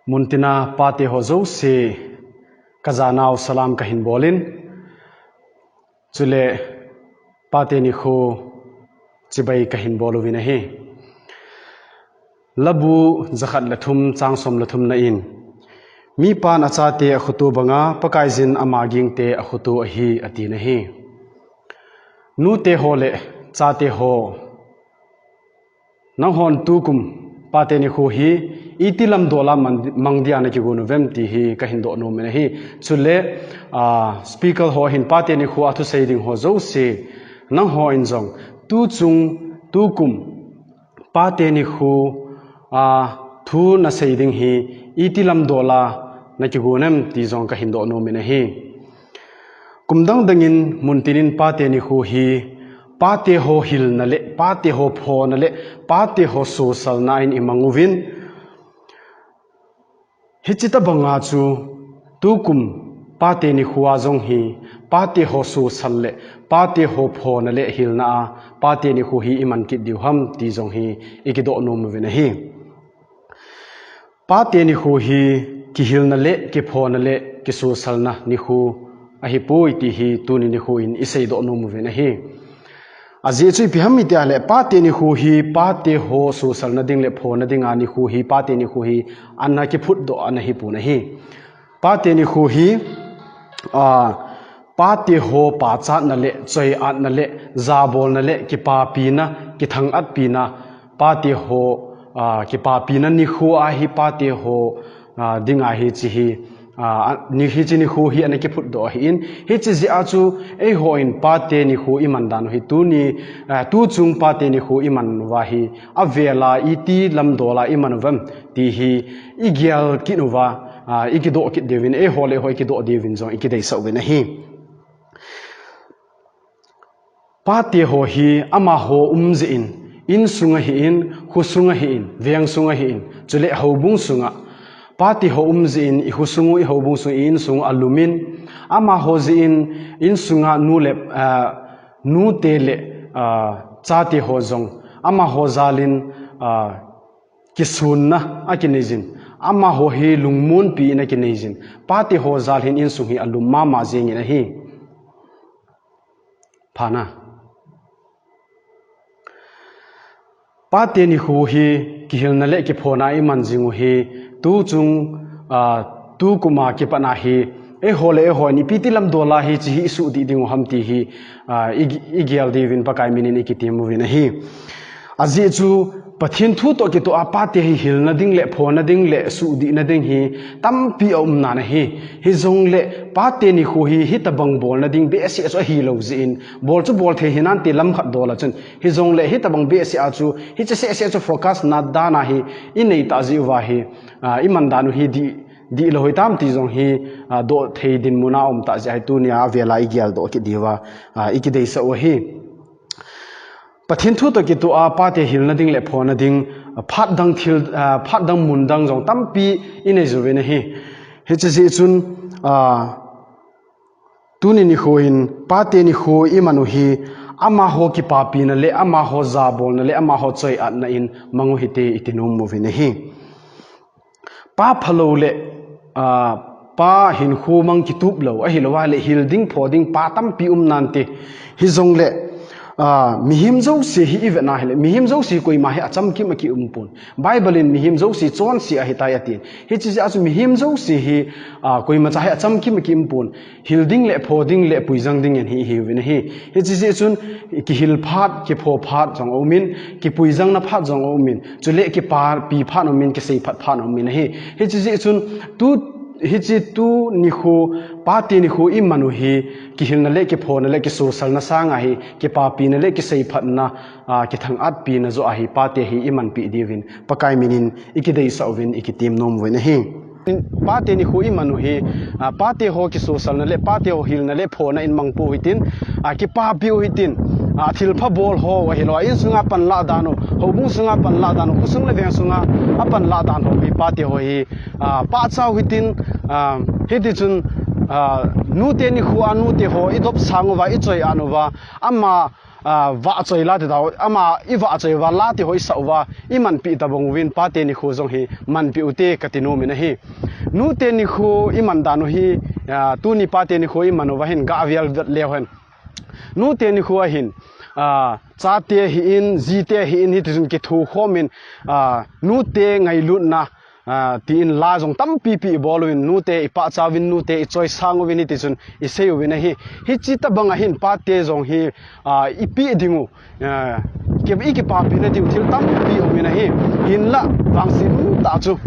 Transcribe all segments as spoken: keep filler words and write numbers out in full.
Muntina pate ho jouse kajanau salam kahin bolin, chule pate nikho chibai kahin bol uvin ahi. Labu jakhat le thum chang som le thum na in, mipan achate akhoto banga Pakaiyin ama gingte akhoto ahi, atin ahi. Nute ho le chate ho, nanghon tukum pate nikho hi iti lamdola mang, mang dia nakigon uvem ti hi kahin doh nom in ahi. Chule, ah, speaker ho hin pate nikho a thusei ding ho jouse, nangho in jong tuchung tukum pate nikho a thu nasei ding hi iti lamdola nakigon em ti jong kahin doh nom in ahi. Kum dang dangin muntinin pate nikho hi pate ho hilna le pate ho phona le pate ho sosalna in imang uvin, hichi tabanga chu tukum pate nikho a jong hi pate ho sosal le pate ho phona le hilna a pate nikho hi iman kit diu ham ti jong hi ikidoh nom uvin ahi. Pate nikho hi kihilna le kiphona le kisosalna nikho ahipoi ti hi tuni nikho in isei doh nom uvin ahi. Ajeh chu ipi ham iti a le, pate nikho hi pate ho sosalna ding le phona dinga nikho hi pate nikho hi ana kiphutdoh ana hipon ahi. Pate nikho hi, ah, pate ho pachatna le, choi-atna le, jabolna le, kipapina, kithangatpina, pate ho, ah, kipapina nikho ahi pate ho, ah, dinga hichi hi, ah, ni, hichi nikho hi ana kiphutdoh ahin, hichi jeh a chu eihon pate nikho iman dan u hi tuni, ah, tuchung pate nikho iman uva hi, avela iti lamdola iman uvem ti hi igel kit uva, ah, ikidoh kit diuvin, eiho le eiho ikidoh diuvin jong ikideisah uvin ahi. Pate ho hi amaho um jeh in, insung ahin, khosung ahin, veng sung ahin, chule houbung sunga, pate ho um jeh in, ikhosung u, ihoubung sung u, i-insung u alumin, amaho jeh in, insunga nu le, ah, nute le, ah, chate ho jong, amaho jalin, ah, kisunna akinei jin, amaho hi lungmonpi in akinei jin, pate ho jal hin insung hi alum mama jengin ahi. Phana. Pate nikho hi kihilna le kiphona iman jing u hi, tuchung, ah, tukuma kipatna hi, eiho le eiho in ipi ti lamdola hichi hi isuhdih ding u ham ti hi, ah, i, igel diuvin Pakai minin ikitem uvin ahi. Ajeh chu Pathen thu toh kitoh a pate hi hilna ding le phona ding le suhdihna ding hi tampi aum nan ahi. Hijongle pate nikho hi hitabang bolna ding behseh chu ahilou jeh in, bol chu bol thei hinante lam khat dola chun, hijongle hitabang behseh a chu, hiche seh seh chu focus na dan a hi inei tah jeh uva hi, ah, iman dan u hi dih, dihlou hitam ti jong hi, ah, doh thei dinmun a um tah jeh a hi tunia avela igeldoh kit diuva, ah, ikideisah u ahi. Pathen thu toh kitoh a pate hilna ding le phona ding, ah, phat dang thil, ah, phat dang mun dang jong tampi inei jouvin ahi. Hiche jeh chun, ah, tuni nikho hin pate nikho iman u hi amaho kipapina le amaho jabolna le amaho choi-atna in mang u hite iti nom uvin ahi. Pa phalou le, ah, pa hinkho mang kitup lou, ahilou le hil ding pho ding pa tampi um nante. Hijongle, ah, mihem jouse hi ivet na hile, mihem jouse koima hi achamkim a kium pon. Bible in mihem jouse chonse ahitai atin. Hiche jeh a chu mihem jouse hi, ah, koimacha hi achamkim a kium pon. Hil ding le pho ding le puijang ding in hi ihiuvin ahi. Hiche jeh chun kihil phat, kipho phat jong aumin, kipuijangna phat jong aumin, chule kipapi phat aumin, kiseiphat phat aumin ahi. Hiche jeh chun tu, hiche tu nikho, pate nikho iman u hi, kihilna le kiphona le kisosalna sanga hi, kipapina le kiseiphatna, ah, kithangatpina joh a hi pate hi imanpi diuvin Pakai minin ikideisah uvin ikitem nom uvin ahi. Pate nikho iman u hi, ah, pate ho kisosalna le pate ho hilna le phona in mang pou hitin, ah, kipapi u hitin, ah, thilpha bol ho ahilou a insunga pan lah dan u, houbung sunga pan lah dan u, khosung le veng sunga apan lah dan ho hi pate ho hi, ah, pachat u hitin, ah, hitichun, ah, nute nikho a nute ho idopsang uva, ichoi-at uva, ama ah, vahchoi la ti tao, ama i vahchoi uva, la ti ho i sa uva, i manpi tabang uvin, pate nikho jong hi manpi ute kati nom in ahi. Nute nikho i man dan u hi, ah, tuni pate nikho i man uva hin ga vel vet leu hen. Nute nikho a hin, ah, chate hi in, jite hi in, hiti chun kithukhom in, ah, nute ngailutna, ah, ti in la jong tampi pi i bol uvin, nute i pachat uvin, nute i choisang uvin, hiti chun i sei uvin ahi. Hichi tabang a hin pate jong hi, ah, i pi ding u, ah, ki, i kipapina diu thil tampi um in ahi. Hinlah vangset um tah chu,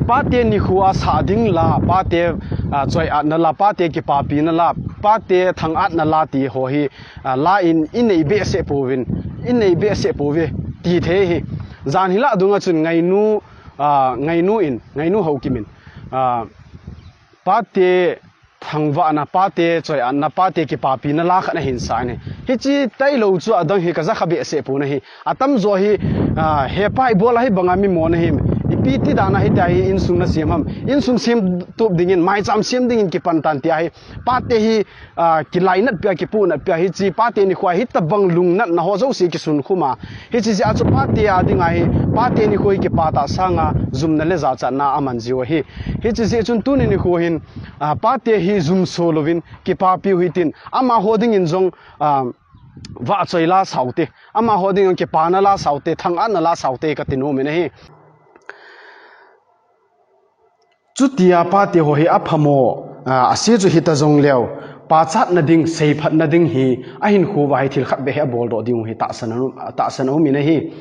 pate nikho a sa ding la, pate, ah, choi-atna la, pate kipapina la, pate thangatna la ti ho hi, ah, la in i nei behseh pouvin, i nei behseh pouve ti thei hi. Jan hilah dung a chun Ngainu, ah, Ngainu in, Ngainu Haokip in, ah, pate thangvahna, pate choi-atna, pate kipapina la khat ahin sa in ahi. Hichi tailou chu adang hi ka jakha behseh pon ahi. Atamjo hi, ah, hepa i bol a hi banga mi mo na hi. Ipi ti dan a hitia hi insung na sem ham. Insung sem tup dingin, maicham sem dingin kipan tan tia hi. Pate hi, ah, kilainat pia, kipunat pia hichi pate nikho a hi tabang lungnatna ho jouse kisun khum a. Hichi jeh a chu pate a ding a hi, pate nikho hi kipa tah sanga jumna le jachatna aman jiu ahi. Hichi jeh chun tuni nikho hin, ah, pate hi jumso louvin kipapiu hitin, amaho dingin jong, ah, vahchoi la sa ute, amaho dingin kipana la sa ute, thangatna la sa ute kati nom in ahi. Chutia pate ho hi aphamo, ah, ase chu hita jongleu, pachatna ding, seiphatna ding hi ahinkho uva hi thil khat beh hi abol doh ding u hi tahsan a um, tahsan a um in ahi.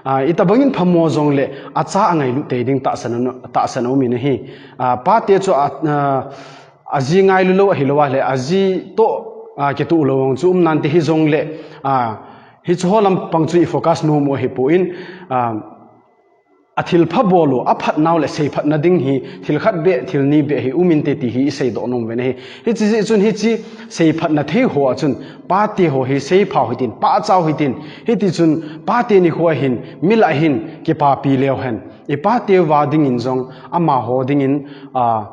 Ah, i tabang in phamo jongle, acha angailut tei ding tahsan a, tahsan a um in ahi. Ah, pate chu a, ah, aji ngailu lou ahilou a le, aji toh, ah, kitoh lou chu um nante hi jongle, ah, hichu ho lampang chu i focus nom u ahi pon, ah, a thilpha bol u, aphatnau le seiphatna ding hi, thil khat beh, thil ni beh hi um inte ti hi i seidoh nom uvin ahi. Hichi jeh chun hichi seiphatna thei ho a chun, pate ho hi seipha u hitin, pachat u hitin, hiti chun pate nikho a hin, mi lah a hin, kipapi leu hen. I pate uva dingin jong, amaho dingin, ah,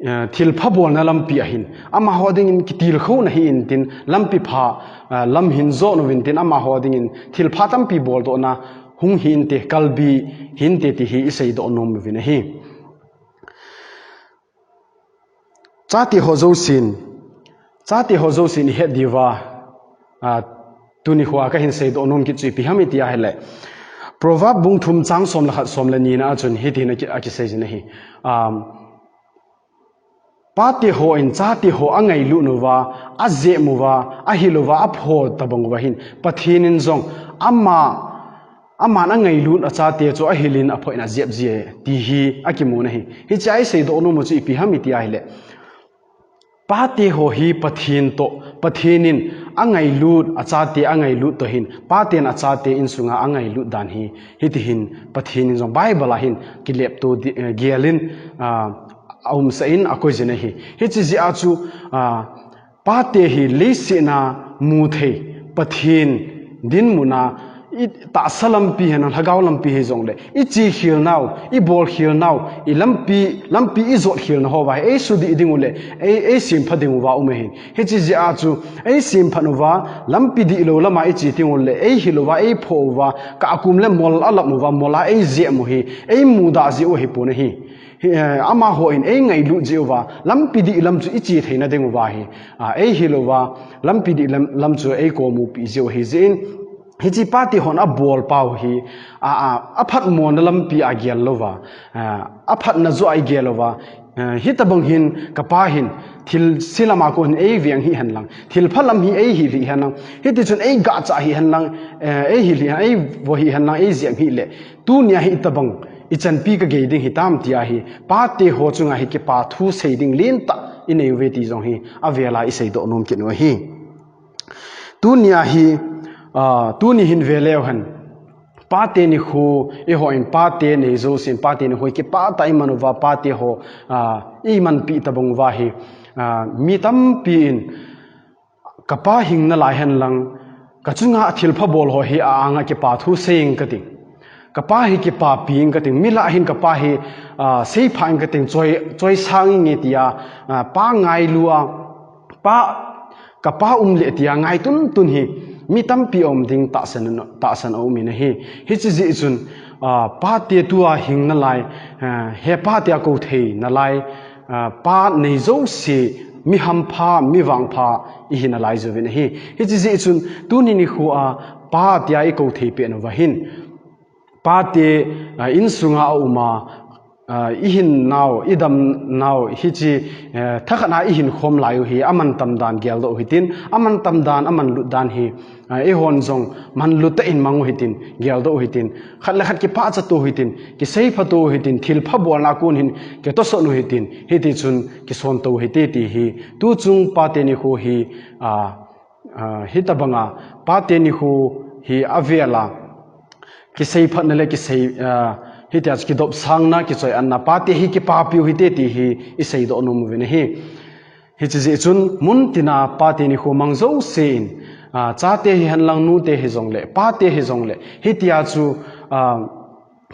eh, thilpha bolna lampi a hin, amaho dingin kitilkhouna hi intin, lampi pha, eh, lam hin jot uvin tin, amaho dingin thilpha tampi boldohna hung hi inte, kalbi hi inte ti hi i seidoh nom uvin ahi. Chate ho jousen, chate ho jousen i het diuva, ah, tuni khoa ka hin seidoh nom kit chu ipi ham iti ahile, Proverb bung thum chang som le khat, som le ni na a chun hiti hin a ki, a kisei jin ahi. Um, Pate hon chate ho angailut uva, ajep uva, ahil uva, apho tabang uva hin, Pathen in jong ama, aman angailut achate chu ahil in apho in ajep ji e, ti hi akimun ahi. Hiche a i seidoh nom u chu ipi ham iti ahile, pate ho hi Pathen toh, Pathen in angailut, achate angailut toh hin, paten achate insunga angailut dan hi, hiti hin Pathen in jong Bible a hin kilepto di, eh, gel in, ah, aumsa in akoi jin ahi. Hiche jeh a chu, ah, pate hi leiset a mu thei, Pathen dinmun a, i tahsa lampi hihen lang, lhagao lampi hijongle, i che khel nau, i bol khel nau, i lampi, lampi i jot khel nau ho uva hi, ei sudih ding u le, ei, ei sempha ding uva um ahin. Hiche jeh a chu, ei sempha uva, lampi dihlou lama i che ding u le, ei hil uva, ei pho uva, kah kum le mol a lam uva, mol a ei jep u hi, ei mudah jeh u ahi pon ahi. Hi, eh, amaho in ei ngailut jeh uva, lampi dih lam chu i che theina ding uva hi, ah, ei hil uva, lampi dih lam, lam chu ei komu pi jeh u ahi jeh in, hiche pate hon abol pau hi, a, a, aphatmona lampi a gel louva, a, aphatna joh a i gel uva, a, hitabang hin kapa hin, thilse lama kon hin ei veng hih hen lang, thilpha lam hi ei hil hih hen lang, hiti chun ei gachah hih hen lang, eh, ei hil hih hen, ei vo hih hen lang, ei jep hih le, tunia hi itabang i chanpi ka gei ding hitam tia hi, pate ho chunga hi kipa thu sei ding lentah i nei uve ti jong hi, avel a i seidoh nom kit u ahi. Tunia hi, ah, tuni hin ve leu hen, pate nikho, eiho in pate nei jousen, pate nikho hi kipah tah a i man uva, pate ho, ah, i manpi tabang uva hi, ah, mi tampi in, kapa hing nalai hen lang, ka chunga thilpha bol ho hi a anga kipa thu sei ing kati. Kapa hi kipapi ing kati. Mi lah a hin kapa hi, ah, seipha ing kati, choi, choisang inge tia, ah, pa ngailu a, pa Kapa um le tia ngaitun tun hi mi tampi aum ding tahsan, tahsan aum in ahi. Hiche jeh chun, ah, pate tua hing nalai, ah, he pate a kou thei nalai, ah, pa nei jouse mi hampha, mi vangpha ihi nalai jouvin ahi. Hiche jeh chun tuni nikho a pate a ikou thei pet uva hin, pate, ah, insunga aum a, ah, ihin nau, idam nau, hiche, eh, thakhat a ihin khom lai u hi, aman tam dan geldoh u hitin, aman tam dan, aman lut dan hi, ah, eihon jong manlut tah in mang u hitin, geldoh u hitin, khat le khat kipah chatu hitin, kisei phatu hitin, thilpha bolna kon hin kitohsot u hitin, hiti chun kisonto u hite ti hi, tuchung pate nikho hi, ah, ah, hitabanga pate nikho hi avel a kisei phatna le kisei, ah, hitia chu kidopsangna, kichoi-atna, pate hi kipapiu hite ti hi iseidoh nom uvin ahi. Hiche jeh chun mun tina pate nikho mang jouse in, ah, chate hihen lang nute hijongle, pate hijongle, hitia chu, ah,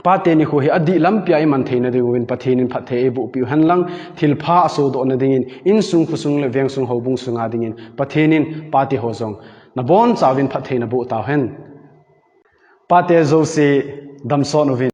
pate nikho hi adih lampi a iman theina diuvin Pathen in phatthei eiboh piu hen lang, thilpha asodoh na dingin, insung khosung le vengsung houbung sunga dingin Pathen in pate ho jong nabonchauvin phatthei naboh tauhen. Pate jouse damsot uvin.